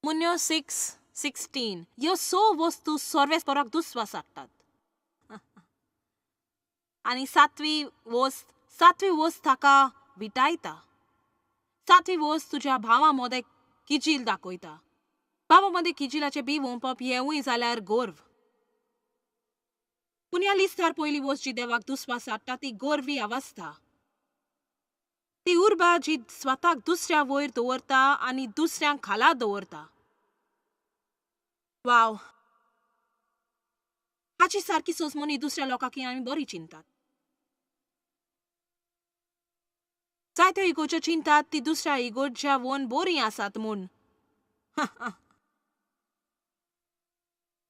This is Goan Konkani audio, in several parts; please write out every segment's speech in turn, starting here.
मुन्यो 6:16 ह्यो स वस्तू सर्वेस्पराक दुस्वास हाडटात. आनी सातवी वस्त ताका विटायता. सातवी वस्त तुज्या भावा मोदें किजील दाखयता. भावा मदें किजिलाचें बी वोंपप हेंवूय जाल्यार गर्व. पूण ह्या लिस्टार पयली वस्त जी देवाक दुस्वास हाडटा ती गर्वी अवस्था. ती उर्बा जी स्वताक दुसऱ्या वयर दवरता आनी दुसऱ्यांक खाला दवरता. वाव, हाची सारकी सोजमणी दुसऱ्या लोकांक आमी बरी चिंतात. जायत्यो इगोर्ज्यो चिंतात ती दुसऱ्या इगोर्ज्या वोन बरीं आसात म्हूण.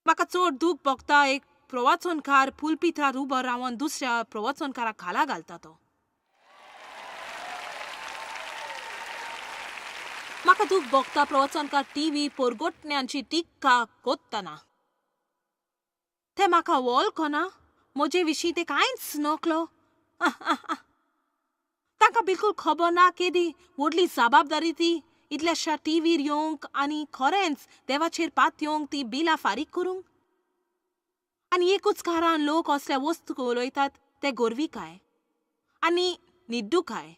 म्हाका चड दूख भोगता एक प्रवचनकार पुलपित्रार उबो रावन दुसऱ्या प्रवचनकाराक खाला घालता तो. म्हाका दूख भोगता प्रवचनकार टीव्ही पोरगोटण्यांची टिक्का कोत्तना. ते म्हाका वळखना, म्हजे विशीं ते कांयच नकलो. तांकां बिलकूल खबर ना केदी व्हडली जबाबदारी ती इतल्याशा टीव्हीर येवंक आनी खरेंच देवाचेर पात येवंक ती बिलां फारीक करूंक. आनी एकूच कारण लोक असल्या वस्तू उलयतात ते गोरविकाय आनी निड्डुकाय.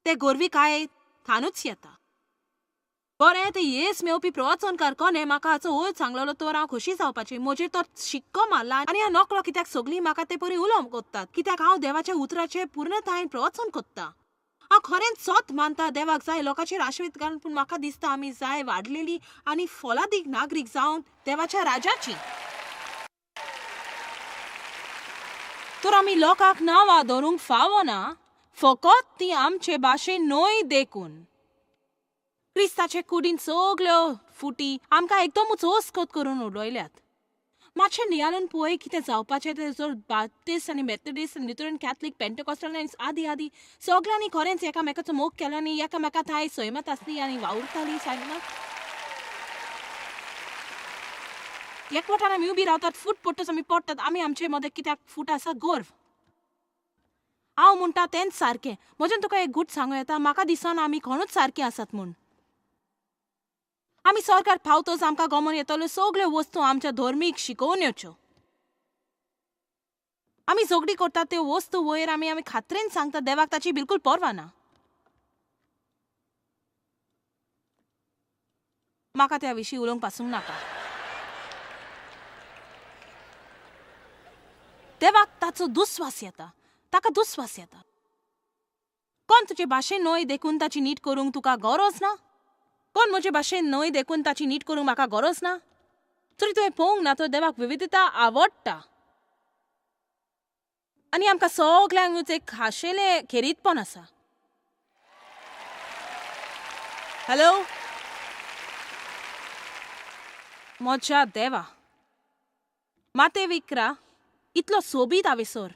ते गोरविकाय थानूच येता. बरें, ते येस मेवपी प्रवचनकार कोण हें म्हाका हाचो वयर सांगलेलो तर हांव खोशी जावपाचें. म्हजेर तो शिक्को मारला आनी हांव नकळो कित्याक सगळीं म्हाका ते परी उलोवंक कोत्तात. कित्याक हांव देवाच्या उतराचें पूर्णतायेन प्रवचन कोत्ता. हांव खरेंच सत मानता देवाक जाय लोकांचेर आश्रित घालून, पूण म्हाका दिसता आमी जाय वाडलेली आनी फोलादीक नागरीक जावन देवाच्या राजाची. तर आमी लोकांक नांवां धरूंक फावना फकत ती आमचे भाशेन न्हय देखून. क्रिस्ताचे कुडीन सगल्यो फुटी आमकां एकदमूच ओसकत करून उडयल्यात. मातशें नियाळून पळय कितें जावपाचें तें जर बाप्तिस्ट आनी मेथोडिस्ट आनी लुथरन कॅथलीक पेंटेकॉस्टल आनी आदी आदी सगल्यांनी खरेंच एकामेकाचो मोग केलो आनी एकामेका थांय सैमात आसली आनी वावुरताली सायबा. एकवटान आमी उबी रावतात, फूट पडटच आमी पडटात. आमी आमचे मदें कित्याक फूट आसा? गर्व. हांव म्हणटा तेंच सारकें. म्हज्यान तुका एक गूट सांगूं येता, म्हाका दिसना आमी कोणूच सारकीं आसात म्हूण. आमी सरकार पावतच आमकां गमन येतल्यो सगल्यो वस्तू आमच्या धर्मीक शिकोवण्योच्यो. आमी झगडी करतात त्यो वस्तू वयर आमी आमी खात्रेन सांगता देवाक ताची बिलकूल पर्वा ना. म्हाका त्या विशीं उलोवंक पासूंक नाका. देवाक ताचो दुस्वास येता, ताका दुस्वास येता. कोण तुजे भाशेन न्हय देखून ताची नीट करूंक तुका गरज ना? कोण म्हजे भाशेन न्हय देखून ताची नीट करूंक म्हाका गरज ना? तरी तुवें पळोवंक ना तर देवाक विविधता आवडटा आनी आमकां सगल्यांकूच एक खाशेलें खेरीतपण आसा. हॅलो म्हज्या देवा, माते विक्रा इतलो सोबीत आवेसर.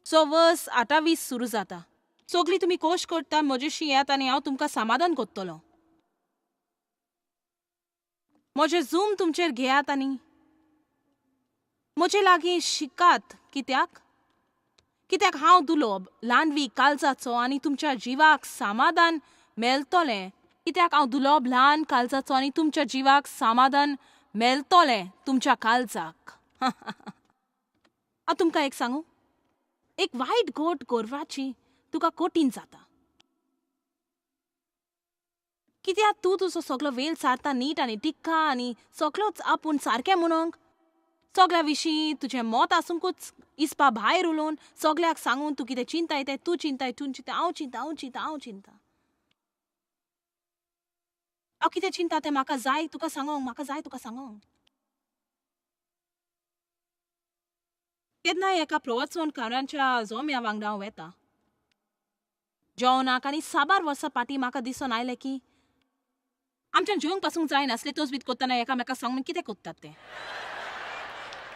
सो वर्स 28 सुरू जाता. सगळीं तुमी कोश करता म्हजेशी येत आनी हांव तुमकां समाधान कोत्तलो. म्हजें झूम तुमचेर घेयात आनी म्हजे लागीं शिकात. कित्याक? कित्याक हांव दुलोब ल्हानवी काळजाचो आनी तुमच्या जिवाक समाधान मेळटलें. कित्याक हांव दुलोब ल्हान काळजाचो आनी तुमच्या जिवाक समाधान मेळटलें तुमच्या काळजाक. हांव तुमकां एक सांगू, एक वायट गोट गोरवाची तुका कठीण जाता. कित्याक तूं तुजो सगलो वेल सारता नीट आनी टिक्का आनी सगलोच आपूण सारकें म्हणूंक सगल्या विशीं तुजें मत आसूंकूच इसपा भायर उलोवन सगल्याक सांगून तूं कितें चिंताय तें तूं चिंताय, तूं चिंता, हांव चिंता, हांव चिंता, हांव चिंता. हांव कितें चिंता तें म्हाका जाय तुका सांगोंक, म्हाका जाय तुका सांगोंक. केन्नाय एका प्रवचनकारांच्या जोम्या वांगडा हांव वेता जेवणाक आनी साबार वर्सां फाटीं म्हाका दिसून आयलें की आमच्यान जेवंक पासूंक जायनासलें. तोच बीत कोत्तना एकामेकाक सांगून कितें कोत्तात तें.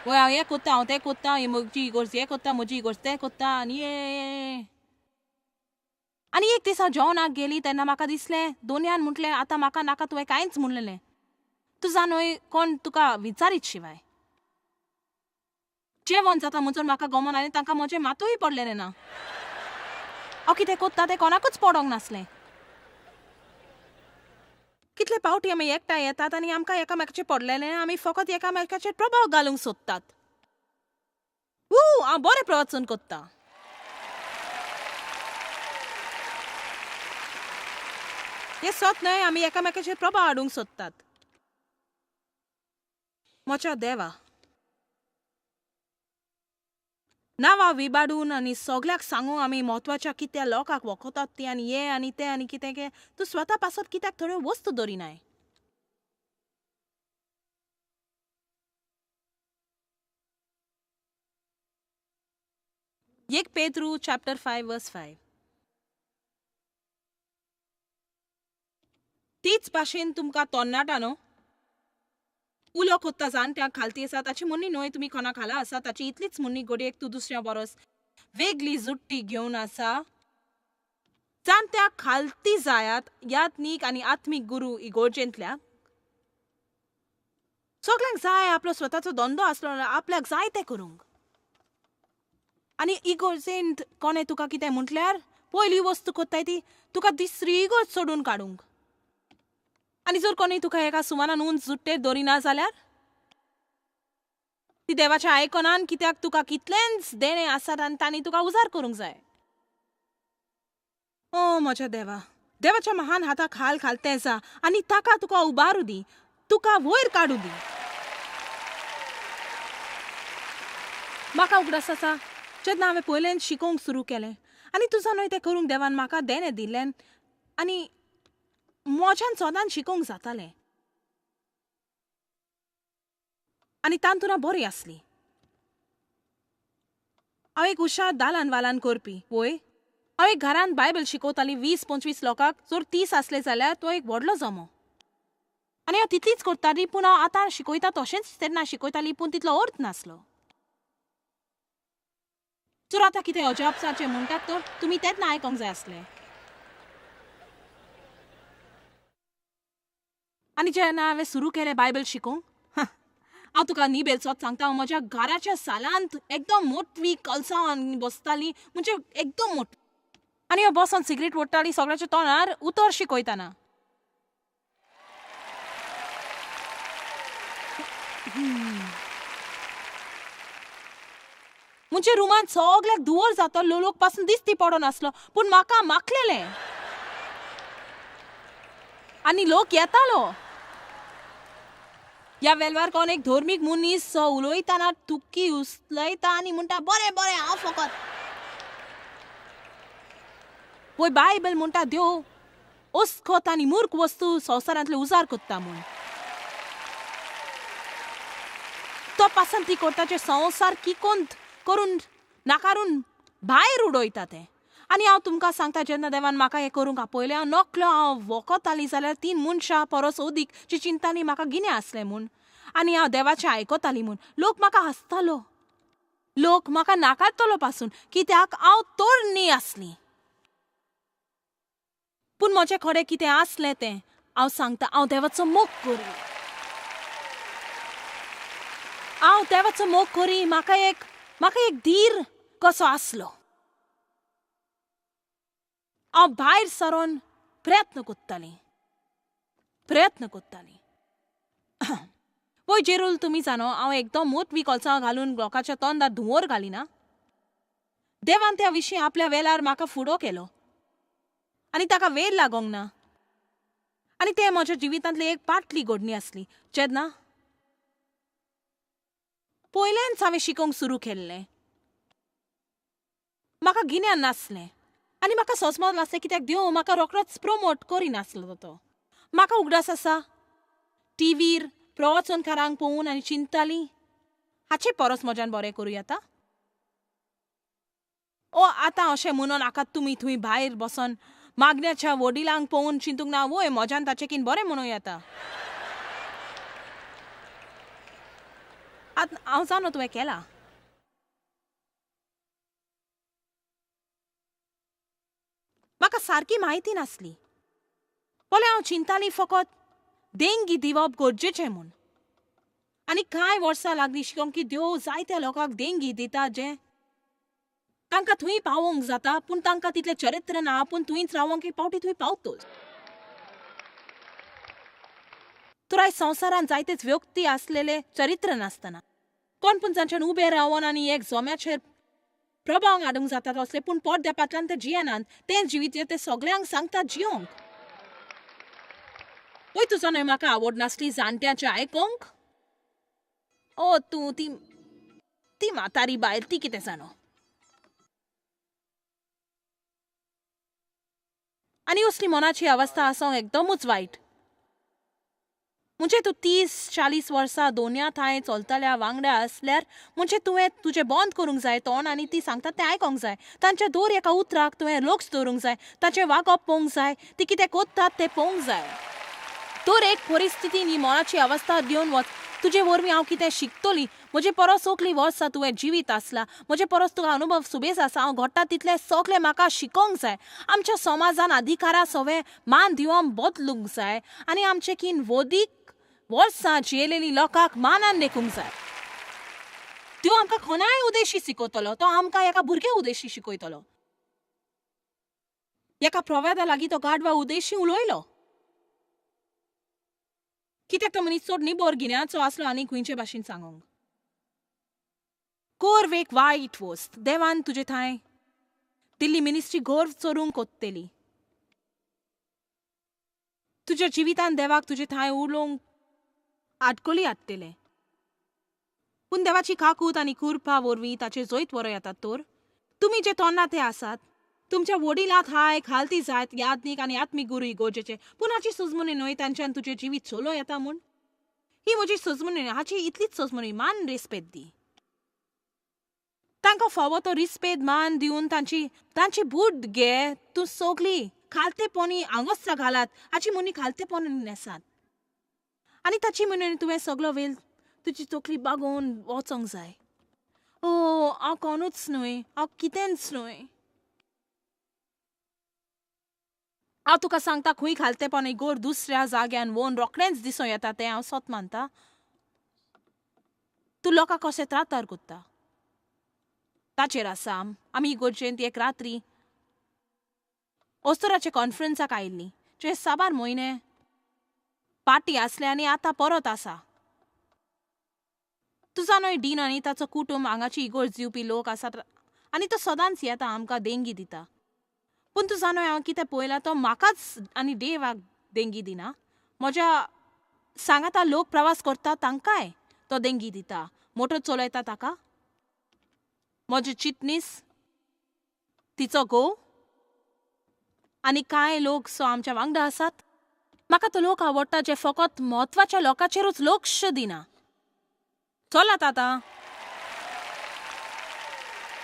वय हांव हें कोत्ता, हांव तें कोत्ता, म्हजी इगोर्ज हें कोत्ता, म्हजी इगोर्ज तें कोत्ता आनी ये. आनी एक दीस हांव जेवणाक गेली तेन्ना म्हाका दिसलें दोनयान म्हटलें आतां म्हाका नाका तुवें कांयच म्हणलेलें. तुजा न्हय कोण तुका विचारीत शिवाय. जेवण जाता म्हणसर म्हाका गमन आनी तांकां म्हजें मातूय पडलेलें ना. हांव कितें कोत्ता तें कोणाकूच पडोंक नासलें. कितले पावटी आमी एकठांय येतात आनी आमकां एकामेकाचेर पडलेलें, आमी फकत एकामेकाचेर प्रभाव घालूंक सोदतात. हांव बरें प्रवचन करता. हें सत न्हय, आमी एकामेकाचेर प्रभाव हाडूंक सोदतात. म्हज्या देवा, नांवां विबाडून आनी सगल्याक सांगू आमी म्हत्वाच्या कित्या लोकांक वखतात ती आनी हें आनी तें आनी कितें कितें. तूं स्वता पासत कित्याक थोड्यो वस्तू दवरिनाय? 1 पेद्रू चॅप्टर 5 वर्स 5. तीच भाशेन तुमकां तोन्नाटा न्हू उलो कोत्ता जाणट्यांक खालती आसा ताची म्हणणी न्हय तुमी कोणा खाला आसा ताची इतलीच म्हणणी घडयेक तूं दुसऱ्या बरोस वेगळी जुट्टी घेवन आसा. जाणट्यांक खालती जायात यात्नीक आनी आत्मीक गुरू इगोर्जेंतल्या. सगल्यांक जाय आपलो स्वताचो धंदो आसलो आपल्याक जाय तें करूंक. आनी इगोर्जेंत कोणें तुका कितें म्हटल्यार पयली वस्तू कोत्ताय ती तुका दुसरी इगोर्ज सोडून काडूंक. आनी जर कोणी तुका एका सुमानान उंच जुट्टेर दवरिना जाल्यार ती देवाच्या आयकनान, कित्याक तुका कितलेंच देणें आसात आनी तांणी तुका उजार करूंक जाय. ओ म्हज्या देवा, देवाच्या महान हाता खाल खालतें जा आनी ताका तुका उबारू दी, तुका वयर काडू दी. म्हाका उगडास आसा जेन्ना हांवें पयल्यान शिकोवंक सुरू केलें आनी तुजा न्हय तें करूंक देवान म्हाका देणें दिल्लें आनी म्हज्यान सदांच शिकोवंक जातालें आनी तांतून बरी आसली. हांव एक हुशार दालान वालान करपी वय. हांव एक घरांत बायबल शिकवताली 20-25 लोकांक, जर 30 आसले जाल्यार तो एक व्हडलो जमो. आनी हांव तितलीच करताली, पूण हांव आतां शिकयता तशेंच तेन्ना शिकयताली, पूण तितलो अर्थ नासलो. जर आतां कितें अजापसाचें म्हणटात तर तुमी तेन्ना आयकोंक जाय आसलें. आनी जेन्ना हांवें सुरू केलें बायबल शिकोवंक, हांव तुका निबेल सोद सांगता, हांव म्हज्या घराच्या सालांत एकदम मोटवी कलसांव बसताली, म्हणजे एकदम मोटवी. आनी हांव बसोन सिगरेट ओडटाली सगळ्याच्या तोंडार उतर शिकयतना. म्हणजे रुमांत सगळ्याक धुंवर जातालो, लोक पासून दिसती पडोन आसलो, पूण म्हाका माखलेलें आनी लोक येतालो. ह्या वेळार कोण एक धर्मीक मनीस सो उलयतना तुकी उचलयता आनी म्हणटा बरें बरें हांव फकत पळय बायबल म्हणटा देव अस्खत आनी मूर्ख वस्तू संवसारांतले उजार करता म्हूण. तो पसंती करता जे संवसार किकोंत करून नाकारून भायर उडयता तें. आनी हांव तुमकां सांगता, जेन्ना देवान म्हाका हें करूंक आपयलें, हांव नकलो, हांव वखताली जाल्यार 3 मनशां परस अदीक जी चिंताली म्हाका गिन्या आसलें म्हूण आनी हांव देवाचें आयकताली म्हूण. लोक म्हाका हांसतालो, लोक म्हाका नाकारतलो पासून, कित्याक हांव तरणी आसली. पूण म्हजें खरें कितें आसलें तें हांव सांगता, हांव देवाचो मोग करी, हांव देवाचो मोग करी. म्हाका एक धीर कसो आसलो. हांव भायर सरोन प्रयत्न करताली. पळय जेरूल, तुमी जाणो हांव एकदम मोटवी कोलसांव घालून लोकांच्या तोंडार धुंवर घालिना. देवान त्या विशीं आपल्या वेळार म्हाका फुडो केलो आनी ताका वेळ लागोंक ना. आनी तें म्हज्या जिवितांतली एक पाटली घडणी आसली जेन्ना पयल्यान हांवें शिकोवंक सुरू केल्लें. म्हाका गिन्यान नासलें आनी म्हाका सोंसमत नासलें, कित्याक देव म्हाका रोखडोच प्रोमोट करिनासलो तो. म्हाका उगडास आसा टिवीर प्रवचनकारांक पळोवन आनी चिंताली हाचे परस म्हज्यान बरें करूं येता. ओ आतां अशें म्हणून नाकात तुमी थंय भायर बसोन मागण्याच्या वडिलांक पळोवन चिंतूंक ना, वय म्हज्यान ताचें कितें बरें म्हणूं येता. आतां हांव जाणो तुवें केलां. म्हाका सारकी म्हायती नासली, पळय हांव चिंताली फकत देंगी दिवप गरजेचें म्हूण. आनी कांय वर्सां लागलीं शिकोवंक की देव जायत्या लोकांक देंगी दिता जें तांकां थंय पावोवंक जाता, पूण तांकां तितलें चरित्र ना, पूण थंयच रावोंक एक पावटी थंय पावतोच. तुराय संवसारान जायतेच व्यक्ती आसलेले चरित्र नासतना कोण पूण जांच्यान उबे रावन आनी एक जोम्याचेर प्रभाव हाडूंक जाता तसले, पूण पोट देपांतल्यान ते जियेनात. तें जिवीत ते सगळ्यांक सांगतात जियोंक. वय तुजो न्हय म्हाका आवड नासली जाणट्यांचें आयकोंक. ओ तूं ती ती म्हातारी बायल ती कितें जाणो. आनी असली मनाची अवस्था आसूंक एकदमूच वायट. म्हणजे तूं 30-40 वर्सां दोनया थांय चलतल्या वांगडा आसल्यार म्हणजे तुवें तुजें बंद करूंक जाय तोंड आनी ती सांगतात तें आयकोंक जाय. तांच्या दर एका उतराक तुवें लक्ष दवरूंक जाय, तांचें वागप पळोवंक जाय, ती कितें कोत्तात तें पळोवंक जाय. दर एक परिस्थितीन ही मनाची अवस्था घेवन वच. तुजे वरवीं हांव कितें शिकतली. म्हजे परस सगलीं वर्सां तुवें जिवीत आसला, म्हजे परस तुका अनुभव सुबेज आसा. हांव घडटा तितलें सगलें म्हाका शिकोंक जाय. आमच्या समाजान अधिकारा सवें मान दिवन बदलूंक जाय आनी आमचे कीन वदीक वर्सां जियेलेली लोकांक मानान लेखूंक जाय. त्यो आमकां कोणाय उदेशी शिकयतलो, तो आमकां एका भुरग्या उदेशी शिकयतलो. एका प्रवादा लागीं तो गाडवा उदेशी उलयलो. कित्याक तो मनीस चड निबर गिन्याचो आसलो आनी खंयचे भाशेन सांगोंक. गोर्व एक वायट वस्त. देवान तुजे थांय दिल्ली मिनिस्ट्री गोर्व चोरूंक कोत्तेली. तुज्या जिवितान देवाक तुजे थांय उलोवंक आडकोली हाडटलें. पूण देवाची काकूत आनी कुरपा वरवीं ताचेर जैत बरो येतात. तर तुमी जे तरणाटे आसात तुमच्या वडिलां थांय खालती जायत यादनीक आनी आत्मीक गुरू गरजेचे. पूण हाची सजमणी न्हय तांच्यान तुजें जिवीत चलो येता म्हूण. ही म्हजी सजमणी न्हय, हाची इतलीच सजमणी. मान रेस्पेद दी तांकां, फावो तो रिस्पेद मान दिवन तांची तांची बूट घे. तूं सगली खालतेपणी आंगोस्त्रां घालात, हाची मुनी खालतेपणी न्हेसात आनी ताची म्हणून तुवें सगलो वेळ तुजी तकली बागोवन वचोंक जाय. ओ हांव कोणूच न्हय, हांव कितेंच न्हय. हांव तुका सांगता खंय खालतेपणी गोर दुसऱ्या जाग्यान वोन रोखडेंच दिसों येता तें हांव सत मानता. तूं लोकांक कशें त्रातार कोत्ता ताचेर आसा. आमी इगर्जेंत एक रात्री ओस्तोराच्या कॉन्फरन्साक आयिल्ली जे साबार म्हयने पार्टी आसले आनी आतां परत आसा. तुजा न्हय डीन आनी ताचो कुटुंब हांगाची इगर्ज दिवपी लोक आसात आनी तो सदांच येता आमकां देंगी दिता. पूण तुजा न्हय हांव कितें पळयलां, तो म्हाकाच आनी देवाक देंगी दिना. म्हज्या सांगाता लोक प्रवास करता तांकांय तो देंगी दिता. मोटर चलयता ताका, म्हजे चिटणीस, तिचो घोव आनी कांय लोक सो आमच्या वांगडा आसात. म्हाका तो लोक आवडटा जे फकत म्हत्वाच्या लोकांचेरूच लक्ष दिना. चलात आतां.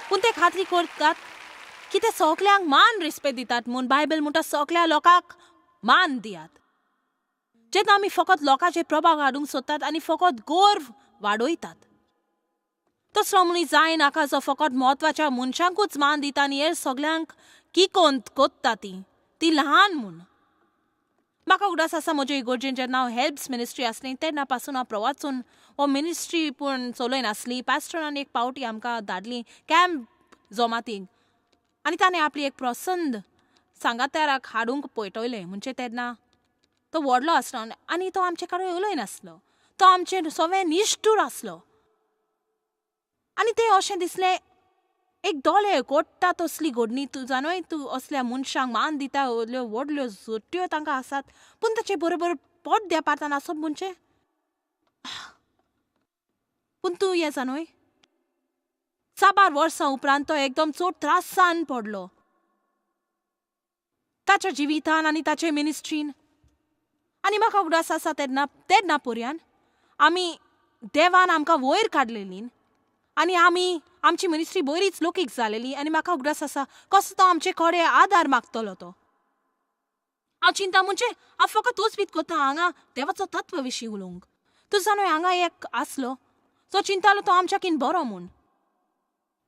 पूण ते खात्री करतात की ते सगल्यांक मान रिस्पेद दितात म्हूण. बायबल म्हणटा सगल्या लोकांक मान दियात. जेन्ना आमी फकत लोकांचेर प्रभाव हाडूंक सोदतात आनी फकत गोर्व वाडयतात, तसलो मनीस जायनाका जो फकत म्हत्वाच्या मनशांकूच मान दिता आनी हेर सगल्यांक किकोंत कोत्ता ती ती ल्हान म्हूण. म्हाका उगडास आसा म्हजे इगर्जेन जेन्ना हांव हेल्प्स मिनिस्ट्री आसली तेन्ना पासून हांव प्रवासून हो मिनिस्ट्री पूण चलयनासली. पास्टरान एक पावटी आमकां धाडली कॅम्प जोमातीक आनी ताणें आपली एक प्रसंद सांगात्याराक हाडूंक पळयतलें. म्हणजे तेन्ना तो व्हडलो आसलो आनी तो आमचे कडेन उलयनासलो, तो आमचे सगळे निश्ठूर आसलो. आनी तें अशें दिसलें एक दोळे कोट्टा तसली घडणी. तूं जाणय तूं असल्या मनशांक मान दिता, व्हडल्यो व्हडल्यो जोट्यो तांकां आसात, पूण ताचे बरोबर पोट द्या आसप म्हणजे. पूण तूं हें जाणय साबार वर्सां उपरांत तो एकदम चड त्रासान पडलो ताच्या जिवितान आनी ताचे मिनिस्ट्रीन. आनी म्हाका उगडास आसा तेन्ना तेन्ना पर्यान आमी देवान आमकां वयर काडलेली आनी आमी आमची मिनिस्ट्री बरीच लोकीक जालेली. आनी म्हाका उगडास आसा कसो तो आमचे कडेन आदार मागतलो तो. हांव चिंता म्हणजे हांव फकत तोच कोत्ता हांगा देवाचो तत्व विशीं उलोवंक. तूं जाणो हांगा एक आसलो जो चिंतालो तो आमच्या कीन बरो म्हूण.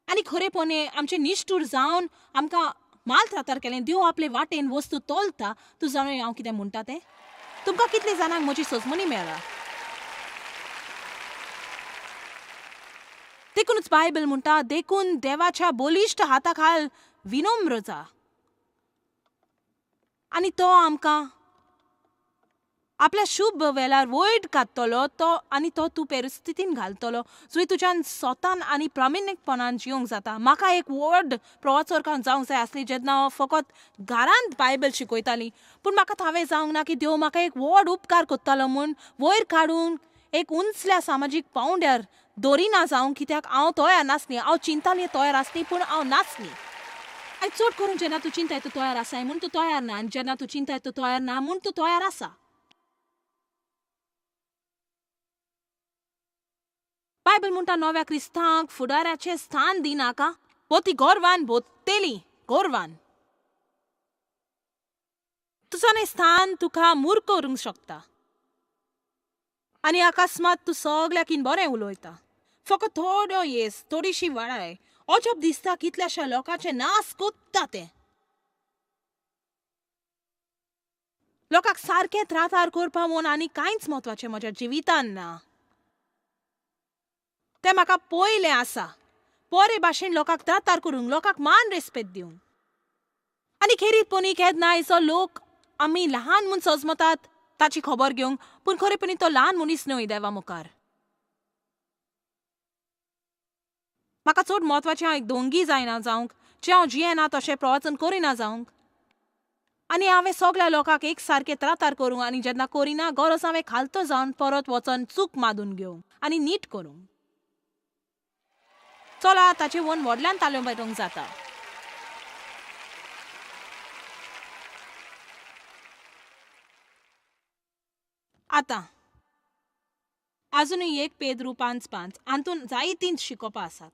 आनी खरेपणी आमचे निश्ठूर जावन आमकां माल त्रातार केलें. देव आपले वाटेन वस्तू तोलता. तूं जाणो हांव कितें म्हणटा तें. तुमकां कितले जाणांक म्हजी सजमणी मेळ्ळा. देखूनच बायबल म्हणटा देखून देवाच्या बलिश्ट हाता खाल विनम्र जा आनी तो आमकां आपल्या शुभ वेळार वयर काडटलो तो आनी तो तूं परिस्थितीन घालतलो जंय तुज्यान स्वतान आनी प्रामाणीकपणान जिवंक जाता. म्हाका एक व्हड प्रवाचरकान जावंक जाय आसली जेन्ना हांव फकत घरांत बायबल शिकयताली, पूण म्हाका थावें जावंक ना की देव म्हाका एक व्हड उपकार करतालो म्हूण वयर काडून एक उंचल्या सामाजीक पावंड्यार दवरिना जावंक, कित्याक हांव तयार नासली. हांव चिंताली तयार आसली पूण हांव नासली. आनी चड करून जेन्ना तूं चिंताय तूं तयार आसाय म्हूण तूं तयार ना, आनी जेन्ना तूं चिंताय तूं तयार ना म्हूण तूं तयार आसा. बायबल म्हणटा नव्या क्रिस्तांक फुडाराचें स्थान दिनाका, बोती गोरवान बोतेली गोरवान. तुजो स्थान तुका मूर्ख करूंक शकता आनी अकस्मात तूं सगळ्याकीन बरें उलयता. फकत थोड्यो येस थोडीशी वाडाय अजब दिसता कितल्याश्या लोकांचे नास कोत्ता तें. लोकांक सारकें त्रातार करपा म्हूण आनी कांयच म्हत्वाचें म्हज्या जिवितान ना. तें म्हाका पयलें आसा बरे भाशेन लोकांक त्रातार करूंक, लोकांक मान रेस्पेद दिवंक. आनी खेरीतपणी केन्नाय जो लोक आमी ल्हान म्हूण सजमतात ताची खबर घेवंक, पूण खरेपणी तो ल्हान मनीस न्हय देवा मुखार. म्हाका चड म्हत्वाचें हांव एक दोंगी जायना जावंक, जें हांव जियेना तशें प्रवचन करिना जावंक. आनी हांवें सगळ्या लोकांक एक सारकें त्रातार करूंक, आनी जेन्ना करिना गरज हांवें खालतो जावन परत वचोन चूक मादून घेवंक आनी नीट करूंक. चला ताचे वन व्हडल्यान ताल्यो मारूंक जाता. आतां आजुनूय 1 पेद्रू 5:5 हातूंत जायतीं शिकोवपां आसात.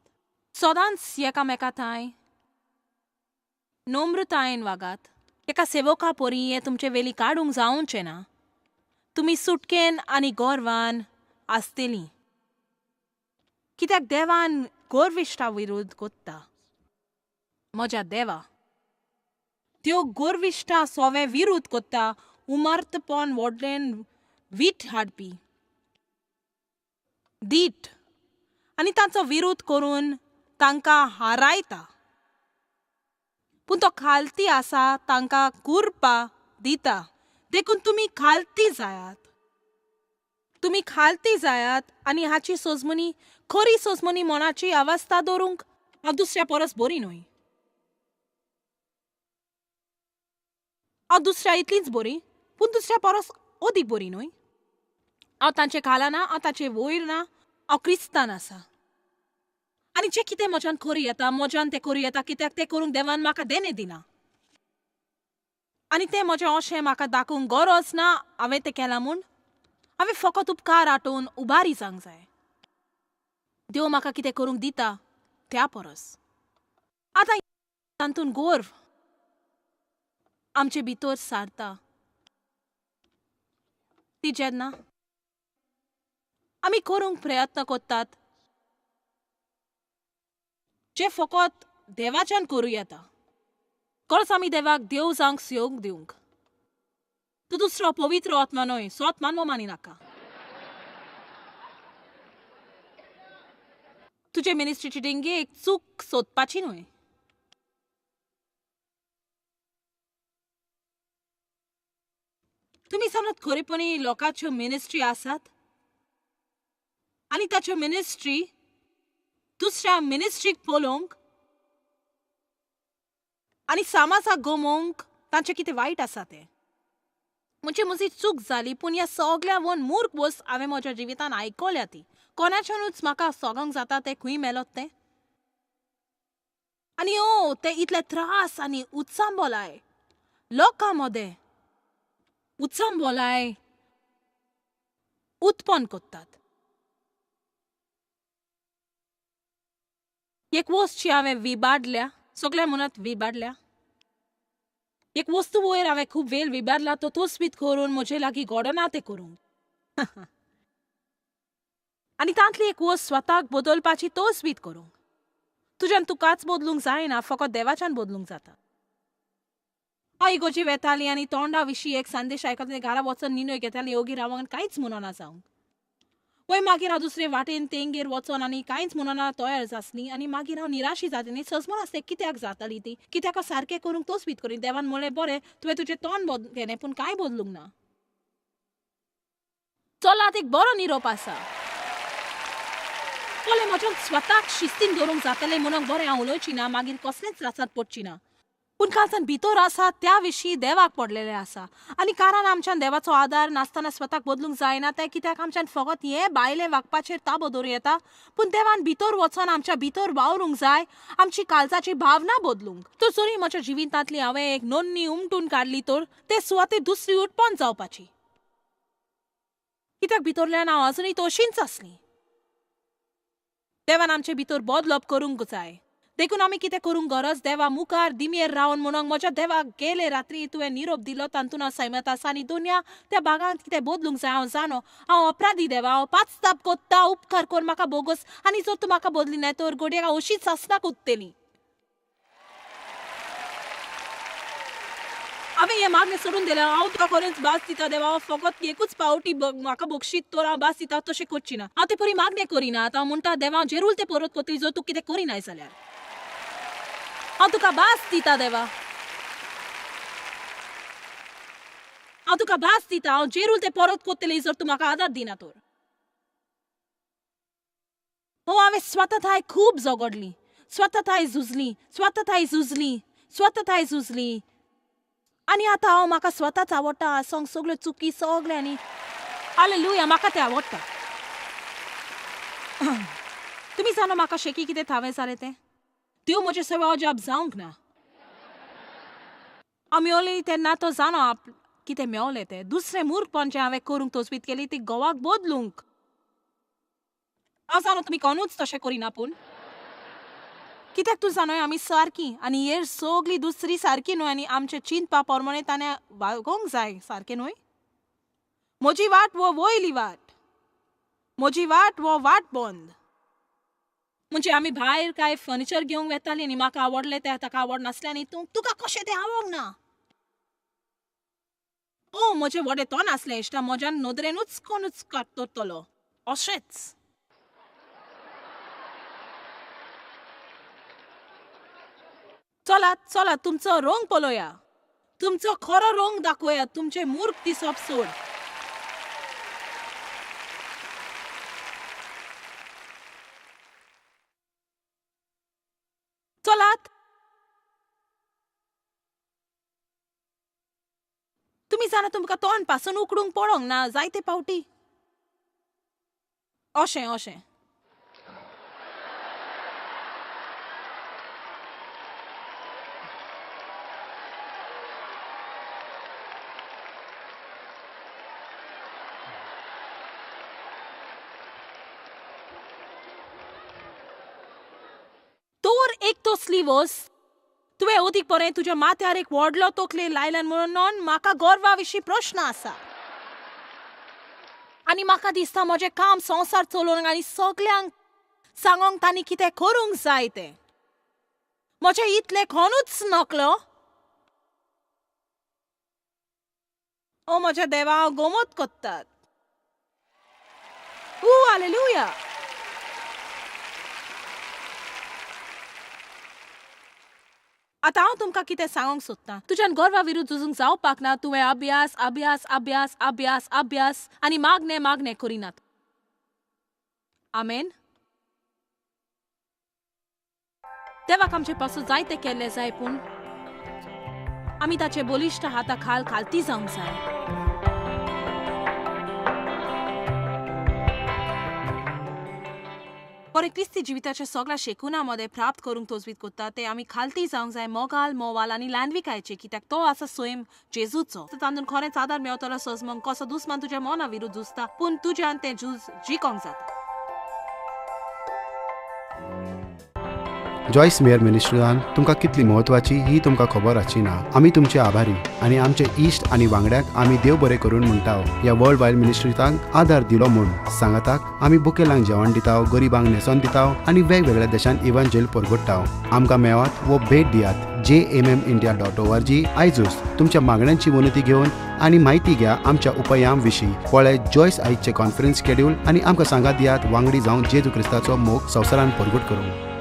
सदांच एकामेका थांय नम्रतायेन वागात. एका सेवका परी हें तुमचे वेली काडूंक जावचें ना. तुमी सुटकेन आनी गोरवान आसतलीं, कित्याक देवान गोरविश्टा विरोध कोत्ता. म्हज्या देवा त्यो गोरविश्टा सोवे विरोध कोत्ता, उमर्थपण व्हडलेन वीट हाडपी दीट आनी तांचो विरोध करून तांकां हारायता. पूण तो खालती आसा तांकां कुरपा दिता. देखून तुमी खालती जायात, तुमी खालती जायात आनी हाची सोजमणी खरी सोजमणी मनाची अवस्था दवरूंक हांव दुसऱ्या परस बरी न्हय. हांव दुसऱ्या इतलीच बरी पूण दुसऱ्या परस अदीक बरी न्हय. हांव तांचे खाला ना, हांव तांचे वयर ना, हांव क्रिस्तान आसा. आनी जें कितें म्हज्यान करूं येता म्हज्यान तें करूं येता, कित्याक तें करूंक देवान म्हाका देणें दिना. आनी तें म्हजें अशें म्हाका दाखोवंक गरज ना हांवें तें केलां म्हूण. हांवें फकत उपकार आठोवन उबारी जावंक जाय. देव म्हाका कितें करूंक दिता त्या परस. आतां तातूंत गोर्व आमचे भितर सारता ती जेन्ना आमी करूंक प्रयत्न करतात जे फकत देवाच्यान करूं येता. खरोच आमी देवाक देव जावंक संयोग दिवंक. तूं दुसरो पवित्र आत्मा न्हय, स्वत मानवो मानिनाका. तुजे मिनिस्ट्रीची डिंगी एक चूक सोदपाची न्हय. तुमी जाणात खरेपणी लोकांच्यो मिनिस्ट्री आसात आनी ताच्यो मिनिस्ट्री दुसऱ्या मिनिस्ट्रीक पळोवंक आनी समाजाक गमोवंक तांचें कितें वायट आसा तें. म्हणजे म्हजी चूक जाली, पूण ह्या सगळ्या वन मूर्ख वस्त हांवें म्हज्या जिवितान आयकल्या ती. कोणाच्यानूच म्हाका सगळ्यांक जाता तें खंय मेलोत तें. आनी ओ ते इतले त्रास आनी उत्सांबोलाय लोकां मदें उत्सांबोलाय उत्पन्न करतात. एक वस्तू हांवें विबाडल्या, सगळ्या म्हणत विबाडल्या. एक वस्तू वयर हांवें खूब वेळ विबाडला तो तोसबीत करून म्हजे लागीं घडना तें करूंक. आनी तांतली एक वस्त स्वताक बदलपाची तोसबीत करूंक. तुज्यान तुकाच बदलूंक जायना, फकत देवाच्यान बदलूंक जाता. हांव इगोजी वेताली आनी तोंडा विशीं एक संदेश आयकतलें, घरा वचोन निनोय घेताली, योगी रावंक कांयच म्हणना जावंक. वय मागीर हांव दुसरे वाटेन तेंगेर वचोन आनी कांयच म्हणना तयार जासली आनी मागीर हांव निराशी जातली. सजमन आसलें कित्याक जाताली ती, कित्याक हांव सारकें करूंक तोसबीत करी. देवान म्हणलें बरें तुवें तुजें तोंड केलें पूण कांय बदलूंक ना. चलात एक बरो निरोप आसा. पळय म्हज्यान स्वताक शिस्तीन दवरूंक जातलें म्हणून बरें हांव उलोवची ना, मागीर कसलेंच त्रासांत पडची ना. पूण कालच्यान भितर आसा त्या विशीं देवाक पडलेलें आसा. आनी कारण आमच्यान देवाचो आदार नासतना स्वताक बदलूंक जायना तें कित्याक आमच्यान फकत हें भायलें वागपाचेर ताबो दवरूं येता, पूण देवान भितर वचोन आमच्या भितर वावरूंक जाय, आमची काळजाची भावना बदलूंक. तर जरी म्हज्या जिवितांतली हांवें एक नोंदणी उमटून काडली तर ते सुवातेर दुसरी उत्पन्न जावपाची, कित्याक भितरल्यान हांव अजुनूय तशींच आसली. देवान आमचे भितर बदलप करूंक जाय. देखून आमी कितें करूंक गरज देवा मुखार दिमयेर रावन म्हणूंक म्हज्या देवाक गेले रात्री तुवें निरोप दिलो तातूंत हांव सहमत आसा आनी दुनिया त्या भागांत कितें बदलूंक जाय हांव जाणो. हांव अपराधी देवा, हांव पाचताप कोत्ता, उपकार कर म्हाका बोगस, आनी जर तूं म्हाका बदली नाय तर घडये हांव अशीच आसनाक उरतली. हांवें हें मागणें सोडून दिलें. हांव तुका खरेंच भास दिता देवा, हांव फकत एकूच पावटी म्हाका बक्षीत तर हांव भास दिता, तशें करची ना. हांव ते परी मागणें करिना. आतां हांव म्हणटा देवा हांव जेरूल तें परत करतली जर तूं कितें करिनाय जाल्यार. हांव तुका भास दिता देवा, हांव तुका भास दिता, हांव जेरूल तें परत करतली जर तूं म्हाका आदार दिना तर. हो हांवें स्वता खूब झगडली, स्वता झुजली, स्वता झुजली, स्वता झुजली, आनी आतां हांव म्हाका स्वताच आवडटा आसोंक सगल्यो चुकी सगळें, आनी हालेलुया म्हाका तें आवडटा. तुमी जाणा म्हाका शेकी कितें थावें जालें तें? त्यो म्हजें सगळें अजाप जावंक ना. हांव मेवली तेन्ना तो जाणो कितें मेवलें तें. दुसरें मूर्खपण जें हांवें करूंक तजवीज केली ती घोवाक बदलूंक. हांव जाणो तुमी कोणूच तशें करिना, पूण कित्याक तूं जाणोय आमी सारकी आनी हेर सगळी दुसरी सारकी न्हय, आनी आमचें चिंतपा प्रमाणे ताणें वागोवंक जाय सारकें न्हय. म्हजी वाट वो वयली वाट, म्हजी वाट वो वाट बंद. म्हणजे आमी भायर कांय फर्निचर घेवंक वेतालीं आनी म्हाका आवडलें तें ताका आवडनासलें आनी तूं तुका कशें तें आवडूंक ना. ओ म्हजें व्हडें तो नासलें इश्टा, म्हज्यान नदरेनूच कोणूच काडटलो अशेंच. चलात चलात तुमचो रंग पळोवया, तुमचो खरो रंग दाखोवया, तुमचें मूर्ख दिसप सोड. चलात तुमी जाणा तुमकां तोंड पासून उकडूंक पडोंक ना जायते पावटी अशें अशें. एक तसली वस्त तुवें अदीक बरें तुज्या माथ्यार एक व्हडलो तकले लायल्यान म्हणून म्हाका गर्वा विशीं प्रश्न आसा. आनी म्हाका दिसता म्हजें काम संवसार चलोवंक आनी सगल्यांक सांगोंक तांणी कितें करूंक जाय तें. म्हजें इतलें कोणूच नकलो. ओ म्हज्या देवा, हांव गोमत कोत्तात. ऊ हालेलुया. आतां हांव तुमकां कितें सांगूंक सोदतां, तुज्यान गर्वा विरुद्ध झुजूंक जावपाक ना. तुवें अभ्यास अभ्यास अभ्यास अभ्यास अभ्यास आनी मागणें मागणें करिनात. आमेन. देवाक आमचे पासून जायतें केल्लें जाय, पूण आमी ताचे बलिश्ट हाता खाल खालती जावंक जाय. बरें क्रिस्ती जिविताच्या सगळ्या शेकुना मदें प्राप्त करूंक तजवीज कोत्ता ते आमी खालती जावंक जाय, मोगाल मोवाल आनी ल्हानविकायचे, कित्याक तो आसा स्वयं जेजूचो. तातूंत खरेंच आदार मेवतलो सजमंग कसो दुस्मान तुज्या मना विरुद्ध झुजता, पूण तुज्यान तें झूज जिकोंक जाता. जॉयस मेयर मिनिस्ट्रीन तुमकां कितली म्हत्वाची ही तुमकां खबर आसची ना. आमी तुमचे आभारी आनी आमचे इश्ट आनी वांगड्याक आमी देव बरें करून म्हणटा ह्या वर्ल्ड वायड मिनिस्ट्रींत आदार दिलो म्हूण. सांगाताक आमी बुकेलांक जेवण दिता, गरिबांक न्हेसोन दिता आनी वेगवेगळ्या देशांत इव्हांजेल परगट्टा. आमकां मेळात वो भेट दियात jmmindia.org. आयजूच तुमच्या मागण्यांची विनंती घेवन आनी म्हायती घ्या आमच्या उपायां विशीं. पळय जॉयस आयजचे कॉन्फरन्स शेड्यूल आनी आमकां सांगात दियात वांगडी जावन जेजू क्रिस्ताचो मोग संवसारान परगट करूंक.